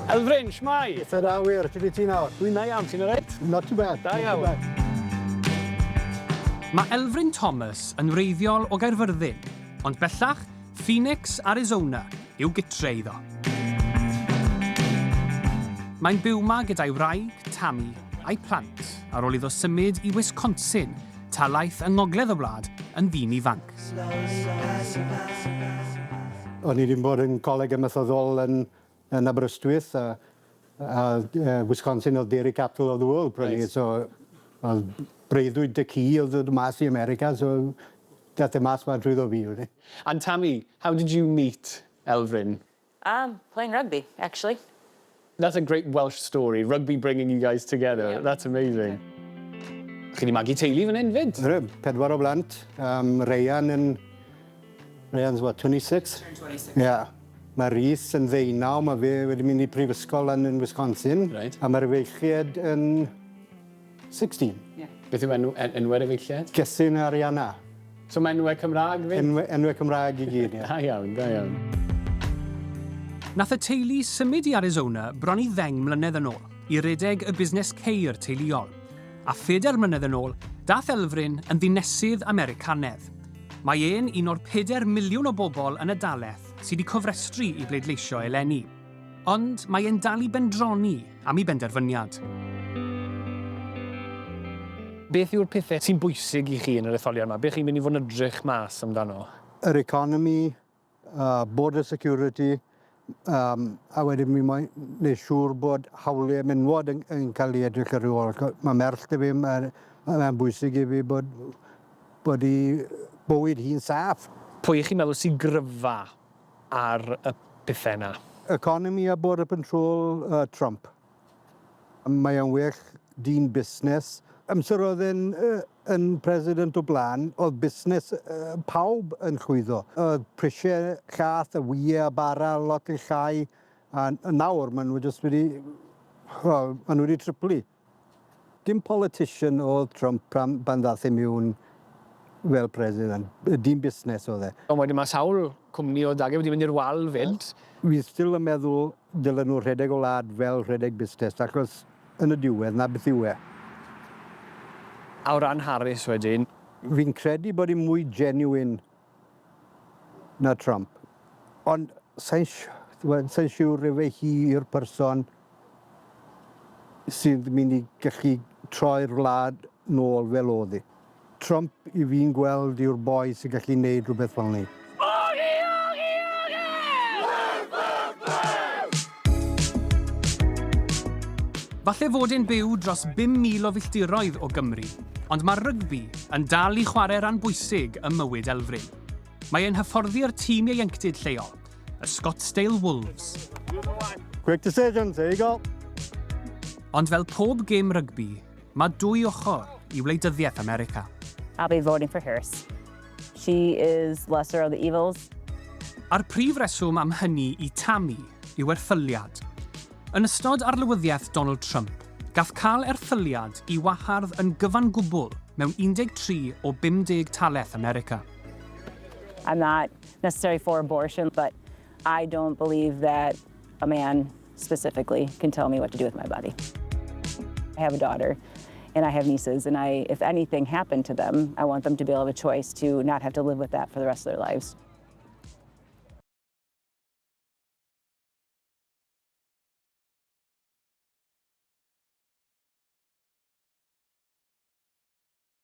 Elfryn, shwmae? Eitha da wir, sut wyt ti nawr? Dwi'n dda iawn, ti'n alright? Not too bad. Da iawn. Mae Elfryn Thomas yn wreiddiol o Gaerfyrddin, ond bellach, Phoenix, Arizona yw gytre iddo. Mae'n byw 'ma gyda'i wraig, Tammy, a'i plant, ar ôl iddo symud i Wisconsin, talaith yng ngogledd y wlad, yn ddyn ifanc. O'n i 'di bod yn coleg amaethyddol yn yn Aberystwyth a a yy Wisconsin oedd dairy capital of the world pryd 'ny so oedd breuddwyd 'da ci oedd dod mas i America so dath e mas 'ma drwyddo fi wedyn. And Tammy, how did you meet Elfryn? Um, playing rugby, actually. That's a great Welsh story, rugby bringing you guys together. Yeah. That's amazing. Chi 'di magu teulu fan hyn 'fyd? Ydw, pedwar o blant. Um, Ryan yn... Ryan's what, 26? 26. Yeah. Mae Rhys yn ddeunaw, mae fe wedi mynd i prifysgol yn, yn Wisconsin. Right. A mae'r efeilliad yn 16. Yeah. Beth yw enw, en, enwau'r efeilliad? Gethin a Arianna. So mae enwau Cymraeg 'fyd? Enwe, enwau Cymraeg i gyd, ie. Da iawn, da iawn. Nath y teulu symud i Arizona bron i ddeng mlynedd yn ôl i redeg y busnes ceir teuluol. A phedair mlynedd yn ôl, dath Elfryn yn ddinesydd Americanedd. Mae e'n un o'r 4 miliwn o bobl yn y dalaith sydd wedi cofrestru i bleidleisio eleni. Ond mae e'n dal i bendroni am ei benderfyniad. Beth yw'r pethau sy'n bwysig i chi yn yr etholiad yma? Beth chi'n mynd i fod yn edrych mas amdano? Yr economi, border security, a wedyn mi moyn neud siŵr bod hawliau menywod yn, yn cael ei edrych ar ôl. Mae merch 'da fi, mae'n mae bwysig i fi bod ei bywyd hi'n saff. Pwy ych chi'n meddwl sy'n gryfa ar y pethau yna? Economy a border control, Trump. Mae o'n well dyn busnes. Amser oedd e'n yn president o blaen, oedd busnes pawb yn llwyddo. Oedd prisiau llaeth a wyau a bara lot yn llai, a nawr maen nhw jyst wedi, well, maen nhw wedi triplu. Dim politician oedd Trump pan ddath e mewn fel president. Dyn busnes oedd e. Ond wedyn mae sawl cwmni o dage wedi mynd i'r wal 'fyd. Fi still yn meddwl dylen nhw rhedeg o wlad fel rhedeg busnes, achos yn y diwedd, na beth yw e. A o ran Harris wedyn? Fi'n credu bod hi'n mwy genuine na Trump. Ond sa'n sa siŵr efe hi yw'r person sydd mynd i gallu troi'r wlad nôl fel oedd hi. Trump i fi'n gweld yw'r boi sy'n gallu neud rhywbeth fel 'ny. Falle fod e'n byw dros 5,000 o filltiroedd o Gymru, ond mae'r rygbi yn dal i chwarae rhan bwysig ym mywyd Elfryn. Mae e'n hyfforddi'r tîm ieuenctid lleol, y Scottsdale Wolves. Quick decision, there you go. Ond fel pob gêm rygbi, mae dwy ochr i wleidyddiaeth America. I'll be voting for Harris. She is lesser of the evils. A'r prif reswm am hynny i Tammy yw erthyliad. Yn ystod arlywyddiaeth Donald Trump, gath cael erthyliad i wahardd yn gyfan gwbl mewn 13 o 50 talaith America. I'm not necessarily for abortion, but I don't believe that a man specifically can tell me what to do with my body. I have a daughter and I have nieces, and if anything happened to them, I want them to be able to have a choice to not have to live with that for the rest of their lives.